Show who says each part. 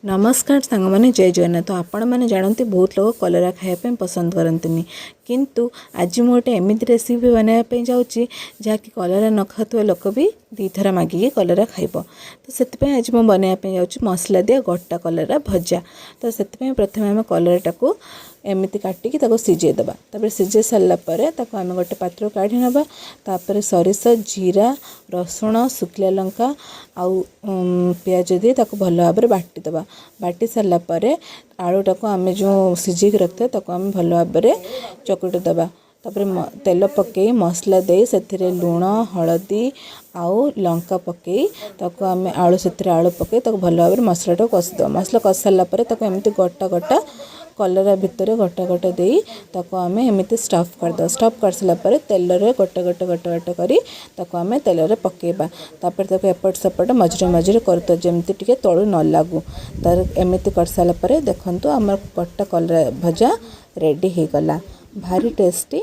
Speaker 1: ନମସ୍କାର ସାଙ୍ଗମାନେ, ଜୟ ଜଗନ୍ନାଥ। ଆପଣମାନେ ଜାଣନ୍ତି, ବହୁତ ଲୋକ କଲରା ଖାଇବା ପାଇଁ ପସନ୍ଦ କରନ୍ତିନି। କିନ୍ତୁ ଆଜି ମୁଁ ଗୋଟେ ଏମିତି ରେସିପି ବନାଇବା ପାଇଁ ଯାଉଛି, ଯାହାକି କଲରା ନ ଖାଉଥିବା ଲୋକ ବି ଦୁଇଥର ମାଗିକି କଲରା ଖାଇବ। ତ ସେଥିପାଇଁ ଆଜି ମୁଁ ବନାଇବା ପାଇଁ ଯାଉଛି ମସଲା ଦିଆ ଗୋଟା କଲରା ଭଜା। ତ ସେଥିପାଇଁ ପ୍ରଥମେ ଆମେ କଲରାଟାକୁ ଏମିତି କାଟିକି ତାକୁ ସିଝେଇ ଦେବା। ତାପରେ ସିଝେଇ ସାରିଲା ପରେ ତାକୁ ଆମେ ଗୋଟେ ପାତ୍ରକୁ କାଢ଼ି ନେବା। ତାପରେ ସୋରିଷ, ଜିରା, ରସୁଣ, ଶୁଖିଲା ଲଙ୍କା ଆଉ ପିଆଜ ଦେଇ ତାକୁ ଭଲ ଭାବରେ ବାଟିଦେବା। ବାଟି ସାରିଲା ପରେ ଆଳୁଟାକୁ ଆମେ ଯେଉଁ ସିଝେଇକି ରଖିଥିବା, ତାକୁ ଆମେ ଭଲ ଭାବରେ ଚକୁଟି ଦେବା। ତାପରେ ତେଲ ପକାଇ, ମସଲା ଦେଇ, ସେଥିରେ ଲୁଣ, ହଳଦୀ ଆଉ ଲଙ୍କା ପକାଇ ତାକୁ ଆମେ ଆଳୁ ସେଥିରେ ଆଳୁ ପକାଇ ତାକୁ ଭଲ ଭାବରେ ମସଲାଟାକୁ କଷିଦେବା। ମସଲା କଷି ସାରିଲା ପରେ ତାକୁ ଏମିତି ଗୋଟା ଗୋଟା କଲରା ଭିତରେ ଗୋଟା ଗୋଟା ଦେଇ ତାକୁ ଆମେ ଏମିତି ଷ୍ଟଫ୍ କରିଦେବା। ଷ୍ଟଫ୍ କରିସାରିଲା ପରେ ତେଲରେ ଗୋଟେ ଗୋଟେ ଗୋଟେ ଗୋଟେ କରି ତାକୁ ଆମେ ତେଲରେ ପକାଇବା। ତାପରେ ତାକୁ ଏପଟ ସେପଟ ମଝିରେ ମଝିରେ କରୁଥିବା, ଯେମିତି ଟିକେ ତଳୁ ନ ଲାଗୁ। ତାର ଏମିତି କରିସାରିଲା ପରେ ଦେଖନ୍ତୁ, ଆମର ଗୋଟା କଲରା ଭଜା ରେଡ଼ି ହେଇଗଲା। ଭାରି ଟେଷ୍ଟି।